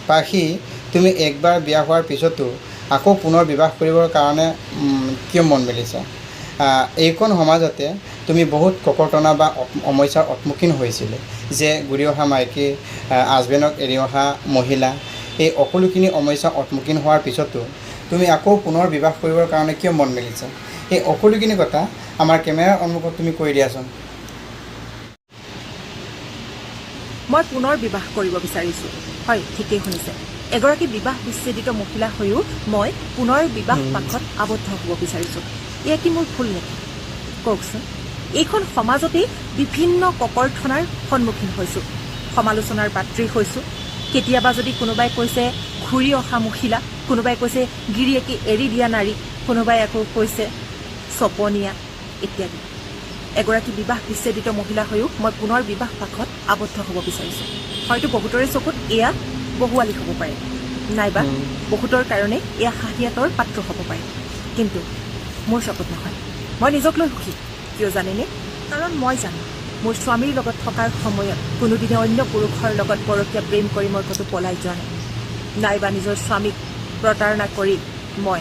পাখি, তুমি একবাৰ বিয়া হোৱাৰ পিছতো আকৌ পুনৰ বিবাহ কৰিবৰ কাৰণে কিয় মন মেলিছা? এইখন সমাজতে তুমি বহুত ককৰ্থনা বা সমস্যাৰ সন্মুখীন হৈছিলে যে ঘূৰি অহা মাইকী, হাজবেণ্ডক এৰি অহা মহিলা, এই সকলোখিনি সমস্যাৰ সন্মুখীন হোৱাৰ পিছতো তুমি আকৌ পুনৰ বিবাহ কৰিবৰ কাৰণে কিয় মন মেলিছা? এই সকলোখিনি কথা আমাৰ কেমেৰাৰ সন্মুখত তুমি কৈ দিয়াচোন। মই পুনৰ বিবাহ কৰিব বিচাৰিছোঁ। হয়, ঠিকেই শুনিছে, এগৰাকী বিবাহ বিচ্ছেদিত মহিলা হৈও মই পুনৰ বিবাহ পাশত আবদ্ধ হ'ব বিচাৰিছোঁ। এয়া কি মোৰ ভুল নেকি কওকচোন? এইখন সমাজতেই বিভিন্ন ককৰ্থনাৰ সন্মুখীন হৈছোঁ, সমালোচনাৰ পাত্ৰী হৈছোঁ। কেতিয়াবা যদি কোনোবাই কৈছে ঘূৰি অহা মহিলা, কোনোবাই কৈছে গিৰিয়েকে এৰি দিয়া নাৰী, কোনোবাই আকৌ কৈছে চপনীয়া ইত্যাদি। এগৰাকী বিবাহ বিচ্ছেদিত মহিলা হৈও মই পুনৰ বিবাহ পাশত আবদ্ধ হ'ব বিচাৰিছোঁ। হয়তো বহুতৰে চকুত এয়া বহুৱালি হ'ব পাৰে, নাইবা বহুতৰ কাৰণে এয়া হাঁহিয়াতৰ পাত্ৰ হ'ব পাৰে, কিন্তু মোৰ চকুত নহয়। মই নিজক লৈ সুখী। কিয় জানেনে? কাৰণ মই জানো মোৰ স্বামীৰ লগত থকাৰ সময়ত কোনোদিনে অন্য পুৰুষৰ লগত পৰকীয়া প্ৰেম কৰি মই ক'তো পলাই যোৱা নাই, নাইবা নিজৰ স্বামীক প্ৰতাৰণা কৰি মই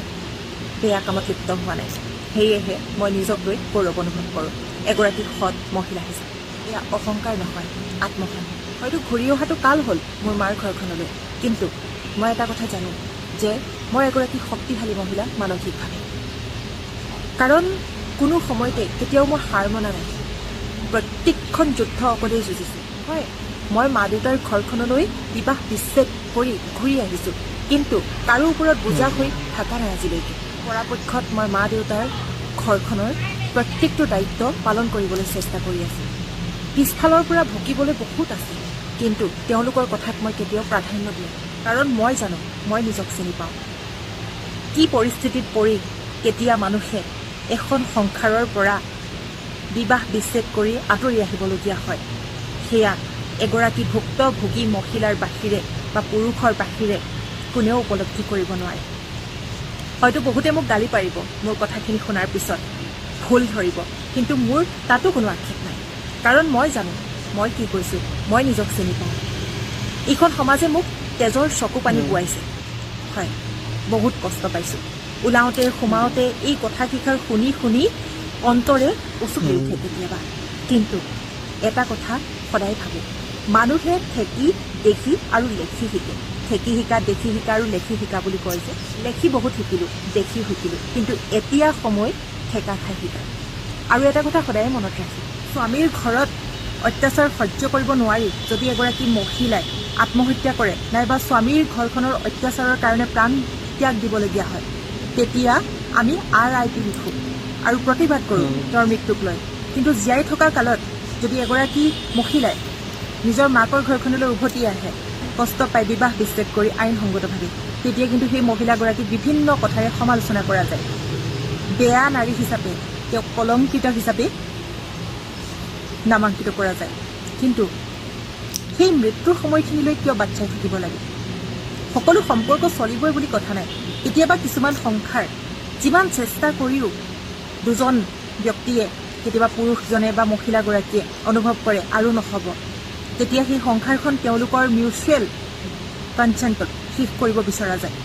বেয়া কামত লিপ্ত হোৱা নাই। সেয়েহে মই নিজক লৈ গৌৰৱ অনুভৱ কৰোঁ এগৰাকী সৎ মহিলা হিচাপে। এয়া অহংকাৰ নহয়, আত্মসন্মান। হয়তো ঘূৰি অহাটো কাল হ'ল মোৰ মাৰ ঘৰখনলৈ, কিন্তু মই এটা কথা জানো যে মই এগৰাকী শক্তিশালী মহিলা মানসিকভাৱে। কাৰণ কোনো সময়তে কেতিয়াও মই হাৰ মনা নাই, প্ৰত্যেকখন যুদ্ধ অকলেই যুঁজিছোঁ। হয়, মই মা দেউতাৰ ঘৰখনলৈ বিবাহ বিচ্ছেদ কৰি ঘূৰি আহিছোঁ, কিন্তু কাৰো ওপৰত বোজা হৈ থকা নাই আজিলৈকে। পৰাপক্ষত মই মা দেউতাৰ ঘৰখনৰ প্ৰত্যেকটো দায়িত্ব পালন কৰিবলৈ চেষ্টা কৰি আছোঁ। পিছফালৰ পৰা ভুকিবলৈ বহুত আছে, কিন্তু তেওঁলোকৰ কথাক মই কেতিয়াও প্ৰাধান্য দিয়া নাই। কাৰণ মই জানো, মই নিজক চিনি পাওঁ। কি পৰিস্থিতিত পৰি কেতিয়া মানুহে এখন সংসাৰৰ পৰা বিবাহ বিচ্ছেদ কৰি আঁতৰি আহিবলগীয়া হয়, সেয়া এগৰাকী ভুক্তভোগী মহিলাৰ বাহিৰে বা পুৰুষৰ বাহিৰে কোনেও উপলব্ধি কৰিব নোৱাৰে। হয়তো বহুতে মোক গালি পাৰিব মোৰ কথাখিনি শুনাৰ পিছত, ভুল ধৰিব, কিন্তু মোৰ তাতো কোনো আক্ষেপ নাই। কাৰণ মই জানো মই কি কৈছোঁ, মই নিজক চিনি পাওঁ। এইখন সমাজে মোক তেজৰ চকু পানী বোৱাইছে। হয়, বহুত কষ্ট পাইছোঁ। ওলাওঁতে সোমাওঁতে এই কথাকেইষাৰ শুনি শুনি অন্তৰে উচুপি উঠে কেতিয়াবা। কিন্তু এটা কথা সদায় ভাবোঁ, মানুহে ঠেকি দেখি আৰু লেখি শিকে। ঠেকি শিকা, দেখি শিকা আৰু লেখি শিকা বুলি কয় যে, লেখি বহুত শিকিলোঁ, দেখি শিকিলোঁ, কিন্তু এতিয়া সময় ঠেকা খাই শিকা। আৰু এটা কথা সদায় মনত ৰাখিম, স্বামীৰ ঘৰত অত্যাচাৰ সহ্য কৰিব নোৱাৰি যদি এগৰাকী মহিলাই আত্মহত্যা কৰে, নাইবা স্বামীৰ ঘৰখনৰ অত্যাচাৰৰ কাৰণে প্ৰাণ ত্যাগ দিবলগীয়া হয়, তেতিয়া আমি RIP লিখোঁ আৰু প্ৰতিবাদ কৰোঁ তেওঁৰ মৃত্যুক লৈ। কিন্তু জীয়াই থকা কালত যদি এগৰাকী মহিলাই নিজৰ মাকৰ ঘৰখনলৈ উভতি আহে, কষ্ট পাই বিবাহ বিচ্ছেদ কৰি আইনসংগতভাৱে, তেতিয়া কিন্তু সেই মহিলাগৰাকীক বিভিন্ন কথাৰে সমালোচনা কৰা যায়। বেয়া নাৰী হিচাপে তেওঁক কলংকিত হিচাপে নামাংকিত কৰা যায়। কিন্তু সেই মৃত্যুৰ সময়খিনিলৈ কিয় বাট চাই থাকিব লাগে? সকলো সম্পৰ্ক চলিবই বুলি কথা নাই। কেতিয়াবা কিছুমান সংসাৰ যিমান চেষ্টা কৰিও দুজন ব্যক্তিয়ে, কেতিয়াবা পুৰুষজনে বা মহিলাগৰাকীয়ে অনুভৱ কৰে আৰু নহ'ব, তেতিয়া সেই সংসাৰখন তেওঁলোকৰ মিউচুৱেল কনচেণ্টত শেষ কৰিব বিচৰা যায়।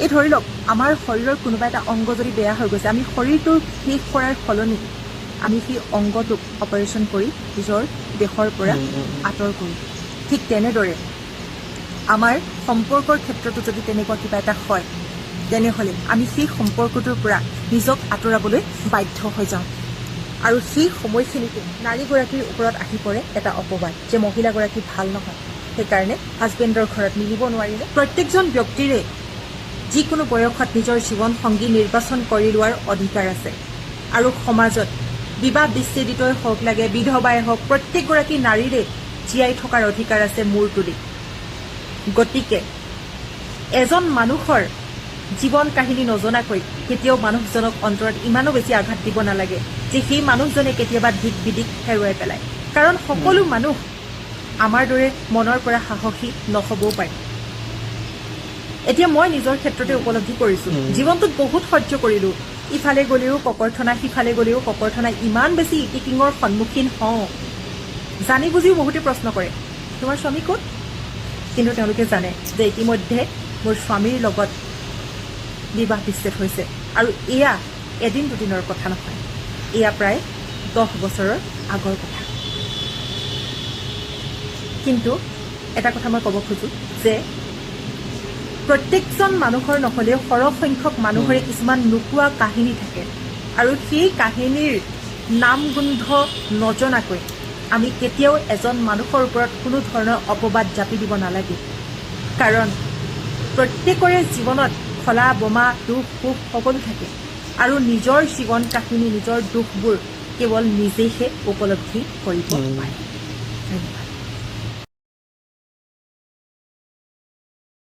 এই ধৰি লওক আমাৰ শৰীৰৰ কোনোবা এটা অংগ যদি বেয়া হৈ গৈছে, আমি শৰীৰটো শেষ কৰাৰ সলনি আমি সেই অংগটোক অপাৰেশ্যন কৰি নিজৰ দেহৰ পৰা আঁতৰ কৰোঁ। ঠিক তেনেদৰে আমাৰ সম্পৰ্কৰ ক্ষেত্ৰতো যদি তেনেকুৱা কিবা এটা হয়, তেনেহ'লে আমি সেই সম্পৰ্কটোৰ পৰা নিজক আঁতৰাবলৈ বাধ্য হৈ যাওঁ। আৰু সেই সময়খিনিতে নাৰীগৰাকীৰ ওপৰত আহি পৰে এটা অপবাদ যে মহিলাগৰাকী ভাল নহয়, সেইকাৰণে হাজবেণ্ডৰ ঘৰত মিলিব নোৱাৰিলে। প্ৰত্যেকজন ব্যক্তিৰে যিকোনো বয়সত নিজৰ জীৱন সংগী নিৰ্বাচন কৰি লোৱাৰ অধিকাৰ আছে। আৰু সমাজত বিবাহ বিচ্ছেদিতই হওক লাগে, বিধৱাই হওক, প্ৰত্যেকগৰাকী নাৰীৰে জীয়াই থকাৰ অধিকাৰ আছে মূৰ তুলি। গতিকে এজন মানুহৰ জীৱন কাহিনী নজনাকৈ কেতিয়াও মানুহজনক অন্তৰত ইমানো বেছি আঘাত দিব নালাগে যে সেই মানুহজনে কেতিয়াবা দিক বিদিক হেৰুৱাই পেলায়। কাৰণ সকলো মানুহ আমাৰ দৰে মনৰ পৰা সাহসী নহ'বও পাৰে। এতিয়া মই নিজৰ ক্ষেত্ৰতে উপলব্ধি কৰিছোঁ, জীৱনটোত বহুত সহ্য কৰিলোঁ, ইফালে গ'লেও ককৰ্থনা, সিফালে গ'লেও ককৰ্থনা, ইমান বেছি ইটিকিঙৰ সন্মুখীন হওঁ। জানি বুজিও বহুতে প্ৰশ্ন কৰে, তোমাৰ স্বামী ক'ত? কিন্তু তেওঁলোকে জানে যে ইতিমধ্যে মোৰ স্বামীৰ লগত বিবাহ বিচ্ছেদ হৈছে আৰু এয়া এদিন দুদিনৰ কথা নহয়, এয়া প্ৰায় 10 বছৰৰ আগৰ কথা। কিন্তু এটা কথা মই ক'ব খোজোঁ যে প্ৰত্যেকজন মানুহৰ নহ'লেও সৰহ সংখ্যক মানুহৰে কিছুমান নোকোৱা কাহিনী থাকে আৰু সেই কাহিনীৰ নাম গোন্ধ নজনাকৈ আমি কেতিয়াও এজন মানুহৰ ওপৰত কোনো ধৰণৰ অপবাদ জাপি দিব নালাগে। কাৰণ প্ৰত্যেকৰে জীৱনত খলা বমা দুখ সুখ সকলো থাকে আৰু নিজৰ জীৱন কাহিনী, নিজৰ দুখবোৰ কেৱল নিজেহে উপলব্ধি কৰিব পাৰে। ধন্যবাদ।